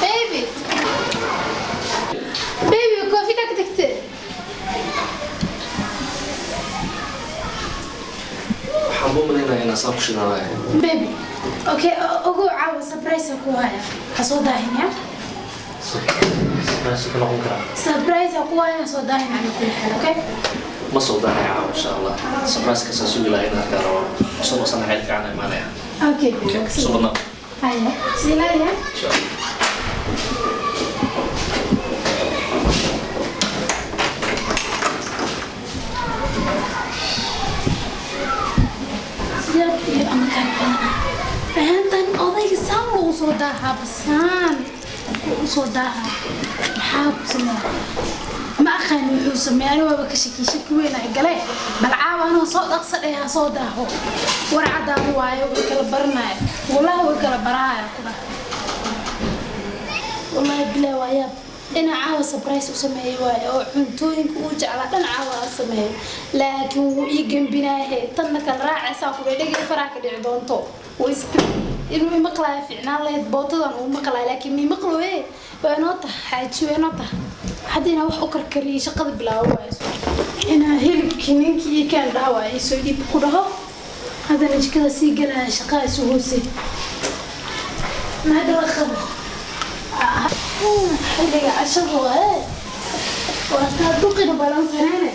Baby. Baby, coffee ka tagtay. Waxaan buu malaynayaa inaan saan ku shidanaaya. Baby. Okay, ogow caawa surprise ku haya. Ha soo daahin ya. Surprise ku noqon karaa. Surprise ku haya, ha soo daahin ala kulli xaal, okay? Ma soo daahaya caawa, insha Allah. Surprise kasaan sugi lahaa inaan arkaa rabo. Soo wasana xeel fiican imaanaya. Okay, baby. Soo badnaa. Haya. Silaya. Insha Allah. Siyaab iyo ama kaan badana. Ahaantan odayga saan loogu soo daahaa, basaan u soo daahaa. Maxaa ku sameeya? Ma aqaan wuxuu sameeya, ani waaba ka shaki, shaki weyn ay galee. Bal caawa anoo soo dhaqsa dheh ha soo daaho. War cadaan waayo, way kala baranaya. Wallahi way kala barahaya ku dhah. Wallahi bilaa waa yaab. Inaa caawa surprise u sameeyay waaye oo cuntooyinka uu jeclaa dhan caawa aan sameeyay, laakiin wuu ii gembinaahe. Tanna kala raacaysaa ku dhegay, faraha ka dhici doonto. Wuu is inuu imaqlaayo fiicnaan lahayd, bootadan uu maqlaayo, laakiin ma imaqlooye. Waa inoo tah xaaji, waa inoo tah. Hadda inaa wax u karkariyay, shaqada bilaabo waaye. Inaa hilibkii ninkii ii keen dhaha waaye, isoo dhiib ku dhaho. Haddana jikada sii galaya, shaqada isu hoosay. Mahadda la qabo xilliga cashada waaye, waa taa duqina balansaneene.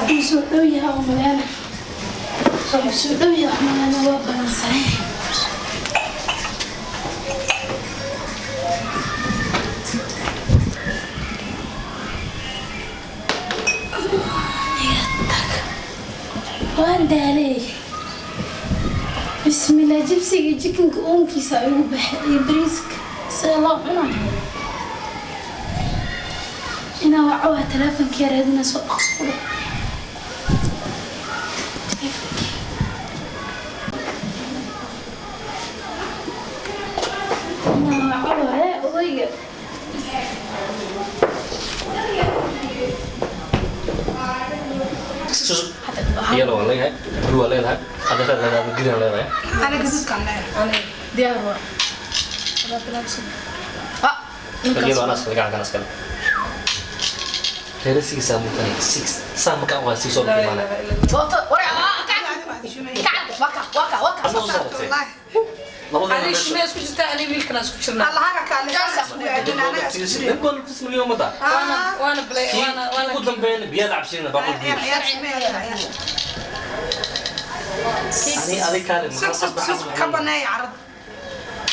Wuu soo dhow yahay oo magaala, wuu soo dhow yahay oo magaala, waa balansaneen. Iga tag, waan daalay. Bismillah, jibsiga jikinka uunkiisa igu baxay iyo bariiska sida loo cunaa. Inaa waco waa teleefonkii raadina, soo dhaqso ku dhaho. Teleefonkii. Inaa waco waaye odayga. Yellow waan leeyahay, blue waan leedahay, adeer leedahay, green aan leedahay. Ana gaduudkaan leeyahay. Diyaar waa. Yellow anaa iskale, gacankaan iskale. Reere six aa mutanay, six saa markaan waa six oo imaanaya. Booto, war kac, waka waka waka. Ama soo saartay. Wallaahi. Labadana Ani meesha. shumee isku jirtaa, ani wiilkana isku jirnaa. Allahaga kaale isku aadin, anaga isku jirin. Nin gool tis milyan mata. Waana waana play waana waana Ugu dambeyn biyaha cabsiina baaqul biyo. Ciyaar shumee, ciyaar. Ani adig kaale Sug, sug, sug, ka baneeya carada.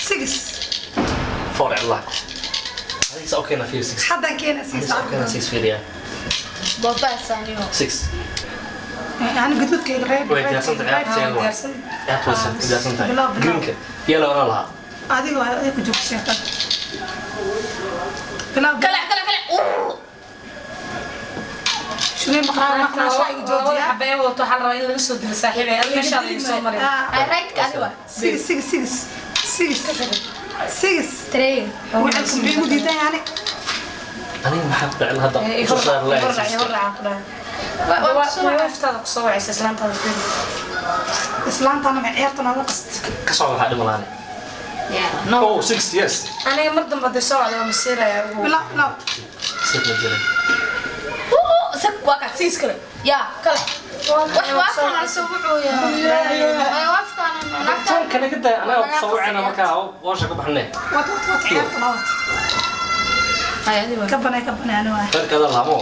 Six. Four Allah. Adiga saa u keena fiir six. Haddan keena six. Adiga saa u keena six fiiriya. Booto saaniyo. Six. Yani gaduudkayga reeb. Way diyaarsan tahay, ciyaarta seen waa. Diyaarsan. Ciyaarta waa diyaarsan tahay. Bilow, bilow. Greenka. Yellow anaa lahaa. Adiga waa adiga ku joogta sheekada. Bilow. Kala kala kala. Shumee maqnaa maqnaa shayga Labada joojiya. xabee wadato waxaa la rabaa in laga soo dilo saaxiibay. Adiga meeshaada iga soo marin. Right ka adiga. Six, six, six, six, six. Train. Wiilku muxuu igu diidan yani? Aniga maxaa ku dhacay hadda? Soo saar lahayd six. Waftaada kusoo wacaysa islaantaada fiiri. Islaantana ma ciyaarta nooga qast. Ka socda waxaa dhima lahaane. Yeah, no. Oh, six, yes. Aniga mar dambe hadday soo wacdo waa masiiraya ugu. Bilow, bilow. Six ma jirin. Sak waka six kale. Ya, kala. Wax waafkaan soo wuxuu yaa. Waafkaan Tan kale ka daa, anaga ku soo wacayna markaa hoosha ka baxnay. Wad, wad, wad, ciyaarta noo wad. Ay adiga. Ka banee, ka banee, ani waay. Reerkaada lahaa mo.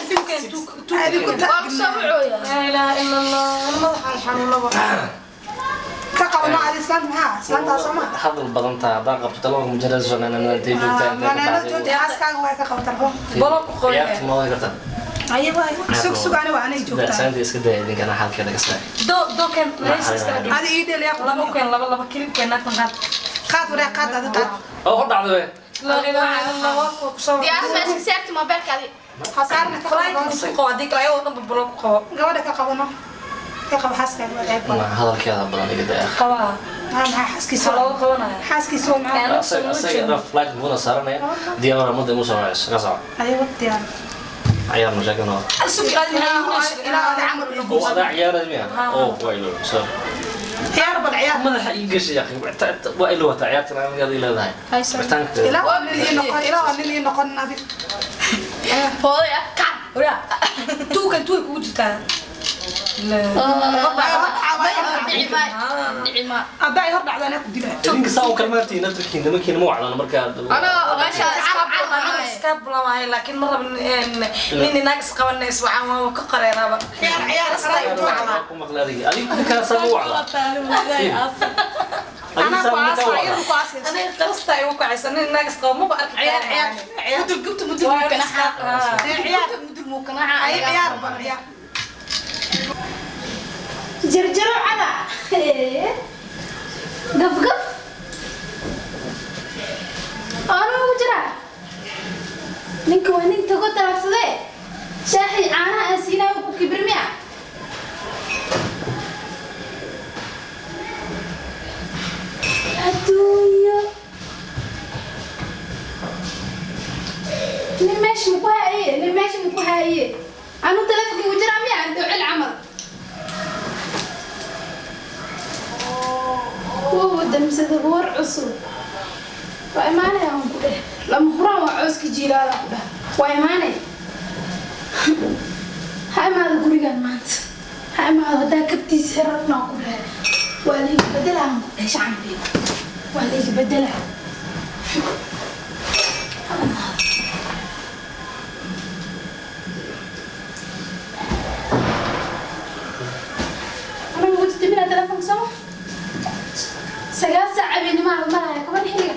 Adigu Waa soo wuxuu yaa. Laa ilaaha ila Allah, madaxaan xanuunaba. Ka qabo nooca islaanta, maxaa islaantaa soo ma Hadal badan taa haddaan qabto telefoonka mujarrad soo nana intay joogtaa intay ka Maneeno baxday. jooji, xaaskaaga way ka qabo telefoon. Bolo ku qoy. Ciyaarta ma wadi kartaa. Aye waay, sug sug, ani waa anay joogtaa. Saanta iska daya idinkana xaalkeeda ka saar. Do do kan hees iska dhig. Adi ii dhel yaa. Laba keen, laba laba kilib keen, naagtan qaad. Qaad waraa, qaad adi, qaad. Oo hor dhacdo we. Laa ilaaha illa Allah, waa kuwa kusoo Diyaarad ma iska saarti moobeelkaadi. Hasaarna ka flight qabo. ku qabo haddii kale ayadoo dhan bulo ku qabo. Gabadha ka qabano, ka qabo xaaskaaga, waa ceeb. Ma hadalkeeda badan iga daya. Qabaa. Maxaa xaaskiisa? Maxaa looga qabanaya? Xaaskiisa waa maxaa? Asaga dhan flight muuna saaranaya. Diyaar mada imu soo wacayso ka soco. Aye, wad diyaar. Ciyaar mashaakil noo. Sug qaadi. Ilaa adi camal ila Oo guursan. adaa ciyaarad miya? Oo waa ilo, sorry. Ciyaar bal, ciyaar. Madaxa ii gashay ya akhi, waa ilo wata ciyaartan aniga adii leedahay. Wicitaanka. Ilaa waa nin ii noqon, ilaa waa nin ii noqon adi. Fooday ah, kac. Waraa tuukan tuuy kugu jirtaa. Dhici maayo, dhici maayo. Haddaa ay hor dhacdo anaa ku dilaa. Idinka saa u kalmaantiin naftarkiin nimankiina ma wacdan markaad. Anaa meesha iska bulanaaye. Iska bulamahay, laakiin ma rabin nin inaag isqabanna iswacaan, waa ka qareeraaba. Ciyaar ciyaar qaraay. Ku maqlay adiga, adiga ninkaa saa u wacdaa. Adiga Anaa saa ku ninkaa aasa, wacdaa. iyadu ku aasaysa. Aniga qarasta igu kacaysa, nin inaag isqabo maba arki. Ciyaar ciyaar ciyaar. Mudul gubta, mudul mukanaxa. Ciyaar. Mudul mukanaxa. Ay, ciyaar bal, ciyaar. Jarjaro cada gafgaf anuu ugu jiraa. Ninka waa nin tago talaabsadee, shaaxii caanaha aan siinayo ku kibir miya? Adduunyo, nin meesha maku haaye, nin meesha maku haaye. Anuu taleefonka ugu jiraa miya dhowcil camal wuu damsada. War cusub waa imaanaya aan ku dheh, lama huraan waa cooska jiilaala ku dheh, waa imaanaya. Ha imaado gurigan maanta, ha imaado. Haddaa kabtiisa xiran aan ku dheh, waa layga bedelaa aan ku dheh, shacabkeena waa layga bedelaa. Ha imaado. Aniga ugu timinaa telefoonka sooma 9 saac habeenimo la maraya kaban xilliga.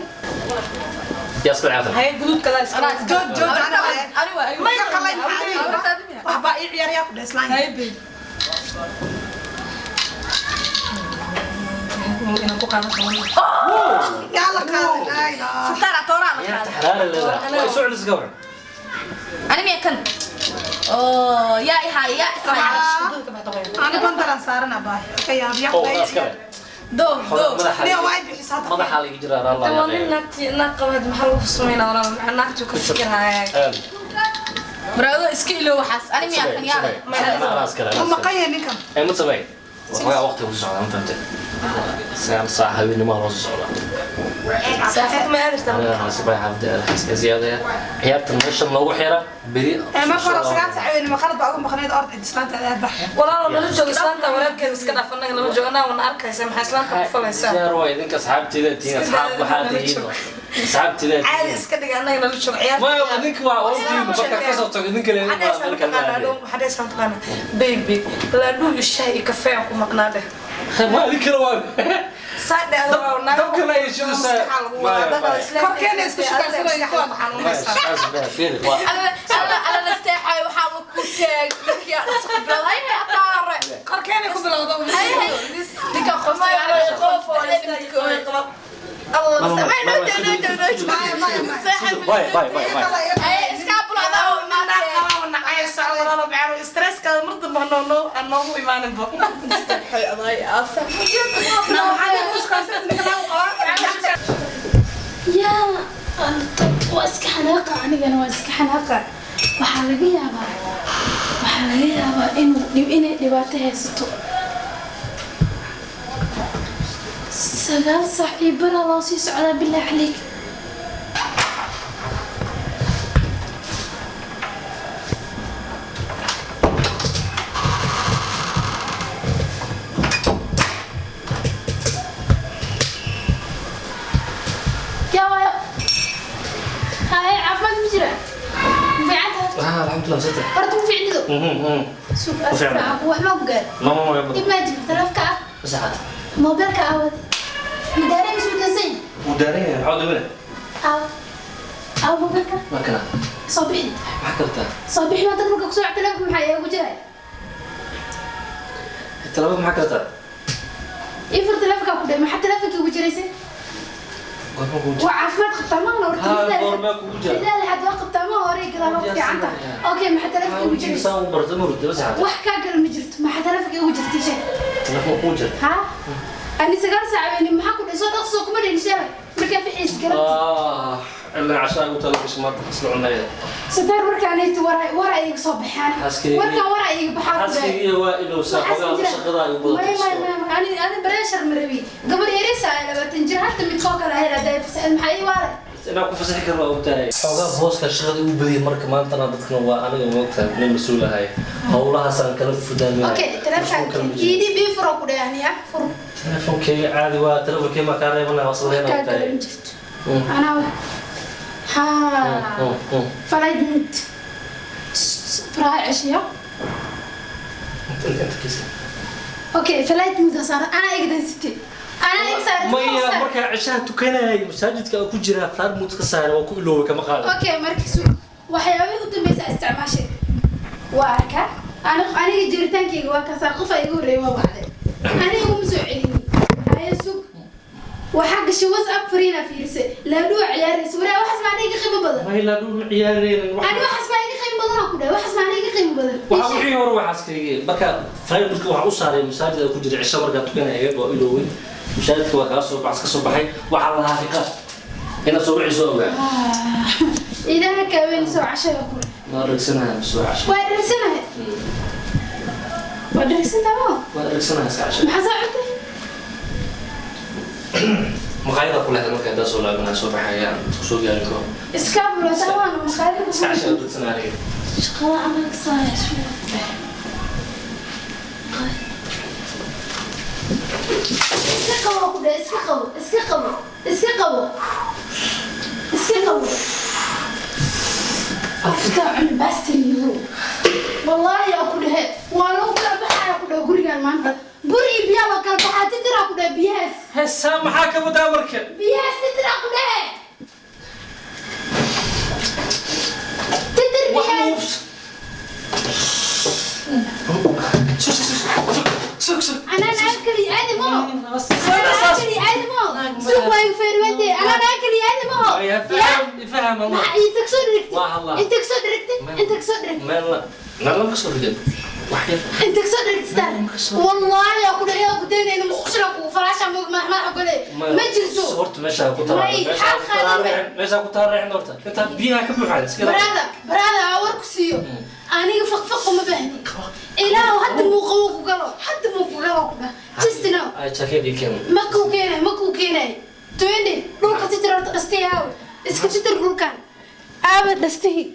Yaa iska ciyaartan? Haye, guduud kala iska. Joog joog, ana waa. Ani waa Ma iga qalay, maxaa adiga? Waxbaa ii ciyaar yaa ku dheh islaan. Haye babe, inaan ku qaadan doono. Yaa la qaaday, laa ilaaha. Sataara tooraa la Ciyaarta qaaday. xaraara leedahay. Waa soo celis gawran. Ani miya kan? Oo, yaa ihaay, yaa ihaay. Ani bandaran saarana baay. Ka yaab yaa Oo ku iska dheh. leh. Doo doo. Madaxa. Niyo waa i bixisa hadda. Madaxa laga jiraa Allah. Waa nin naagti naag qabaad, maxaa lagu sameynaa walaal? Maxaa naagtu ka fikiraya? Aad. Baraado iska ilow waxaas. Ani miya kan yaa? Ma maqan yahay ninkan. Ee ma samay. Waxaa waqti ku socdaa, ma fahamtay? 9 saac habeenimo loo soo socdaa. Saafad ma aadirta? Aniga waxaan si bay xaafadda iska ziyaadaya. Ciyaartan meeshan loogu xira beri. Ee marka hore 9 saac weyn ma qalad baa ugu maqnayd, orod cid islaanta aad bax. Walaalo, nala joogo islaanta, walaalkeeda iska dhaaf, annaga nala joogo, annaga wana arkaysa, maxaa islaanta ku falaysaa? Ciyaar waa idinka asxaabteyda tihiin, asxaab waxaa tihiin. Asxaabteyda Caadi tihiin. iska dhiga, annaga nala joogo ciyaarta. Ma idinka waa waqti marka ka soo tago idinka leeyahay waa meel kale. Waxaa dhehaysaa mataqaanaa baby, laadhuu iyo shaah iyo kafee aan ku maqnaa dheh. Ma idinkana waa Saa dheh adoo waa naag. Dabka la yeesho saa. Korkeena isku shukaansanaysa kuwa xanuunaysa. Alla alla alla nasteexay, waxaa la ku taag markii aan isku bilowday. Hay hay ataare. Korkeena ku bilowda. Hay hay. Ninka qofka qof oo Allah samay, no no no no no. Maya maya maya. Bye bye bye bye. Ay iska bulada oo imaatay. Stresskaada mar dambe ha noogu imaaninba. Hay aday asa. Na maxaa ku shukaansanaysa ninka naa u qabaa? Yaa alta, waa iska xanaaqa, anigana waa iska xanaaqa. Waxaa laga yaabaa inuu inay dhibaato haysato. 9 saac iyo baraa loo sii socdaa, bilaa caleyk. Yaa waayo, haye, caafimaad ma jira? Ma fiican tahay? Ah, alxamdulillah, sita. Horta ma fiicnido? Suuq Ma fiicna. wax ma ku gaar? Ma Dib maa jiro? Taleefka ah? Masaxad. Moobilka aawad madaareen isuu dansan yahay. Wuu daaran yahay, maxaa duminay? Aaw aaw moobilka. Waa kana. Soo bixi. Maxaa kartaa? Soo bixi maanta marka kusoo taleefanka maxaa iigu jiray? Talaabada maxaa kartaa? Ii fur taleefanka ku dhahay, maxaa taleefanka iigu jiraysay? Goorma kugu jira? Waa caafimaad qabtaa ma horta? Haa, goorma kugu jira? Midaal had waa qabtaa ma hore gadaal waa fiican tahay. Okay, maxaa taleefanka iigu jiraysay? Saan u barto ma hurdo bas xataa. Wax kaa gal ma jirto, maxaa taleefanka iigu jirtay sheeg? Telefoon kugu jira. Ha? Ani 9 saac weyni maxaa ku dhahay soo dhaqso kuma dhihin shalay markaa bixiis galabti. Ah, ilaa cashaa ugu tala gashay maanta isla cunaya. Saddeer markaan aytu waray waray iga soo baxaan. Xaaskeyga- Warkaan waray iga baxaa ku dhahay. Xaaskeyga waa ilowsaa xogaa shaqada ay u May may badatay. may ani ani pressure ma rabi. Gabar yaraysa ay 20 jir hadda mid koo kale ahayd hadday fasaxid maxaa ii waalay? Inaan ku fasaxi karno waa ogtahay. Xoogaa booska shaqada ugu badiyay marka maantana dadkana waa aniga ma ogtahay nin mas-uul ahay. Howlahaasaan kala fudaamaya. Okay, taleefanka EDB furo ku dhahay aniga furo. Telefonkeyga caadi waa telefonkeyga maa kaa reebanaya waa Wax isla kaa ogtahay. galan jirto. Anaa ha flight mode. Faraha ceshiya. Inta kiisa. Okay, flight mode saaran anaa iga dansitay. Anaa iga saaran. Maya markaa cishaha tukanayay masaajidka aan ku jiraa flight mode ka saaray waa ku iloobay kama qaadan. Okay, markiisu waxyaabihii u dambeysay isticmaashay waa arkaa aniga jiritaankayga waa kaasaa qof iga horreeyay waa wacday aniga uma soo celinin haya sug waxaa gashay WhatsApp fariina fiirisay laadhuwa ciyaaraysa waraa waxaas maa aniga qiimo badan. Ma ilaa dhul ma ciyaaraynin wax. Ani waxaas maa iga qiimo badan aan ku dhahay waxaas maa aniga qiimo badan. Waxa wixii hore waxaas kaygay marka flight mode waxa u saaray masaajidka aan ku jiray cisho markaa tukanayay waa iloobay masaajidka waa kaga soo baxas ka soo baxay waxaa la lahaa fiqa inaad soo wixii soo ogaa. Ilaaha kaaween soo cashada ku leh. Ma adeegsanahay soo casho. Waa dhirigsanahay waa dhirigsantahay ma Waa adeegsanahay iska casho. Maxaa soo cuntay? Maqaayada ku leexda marka intaa soo laabanaya soo baxayaan isku soo gaarin karo. Iska bulata waan maqaayada. Iska casho adeegsanahay aniga. Shaqada anaga saaya suuqa iska qabo ku dhahay iska qabo iska qabo iska qabo iska qabo afka cun bastariyo wallaahi yaa ku dhahe waa lagu kala baxaya ku dhahe gurigan maanta buri iyo biyaa loo kala baxaa titiraa ku dhahe biyahaas. Heesaa maxaa ka wadaa marka? Biyahaas titiraa ku dhahe titir Wax biyahaas. moves. Sug sug sug sug. أنا أكل عادي ما أنا أكل عادي ما سوق واي فيروتي أنا أكل عادي ما يا فهم فهم الله. أنت كسر ركتي. واه الله. أنت كسر ركتي أنت كسر ركتي. meel meel lama kasoo ridin wax yar. أنت كسر ركتي والله يا كل يا قدين إنه مخشرة وفراشة ما أقول ما جلسوا. Horta meesha ku May, taraa xaq qaadan. meesha ku taarixin horta inta biyaha ka buuxaan iska براذا براذا أورك سيو أنا فق فق وما بهني إلا هاد مو قوي وقالوا هاد مو قالوا كده just now. Ay jacket ii keen. Ma kuu keenay ma kuu keenay 20 dhulka titir horta dhastihii aawe iska titir dhulkan aawe dhastihii.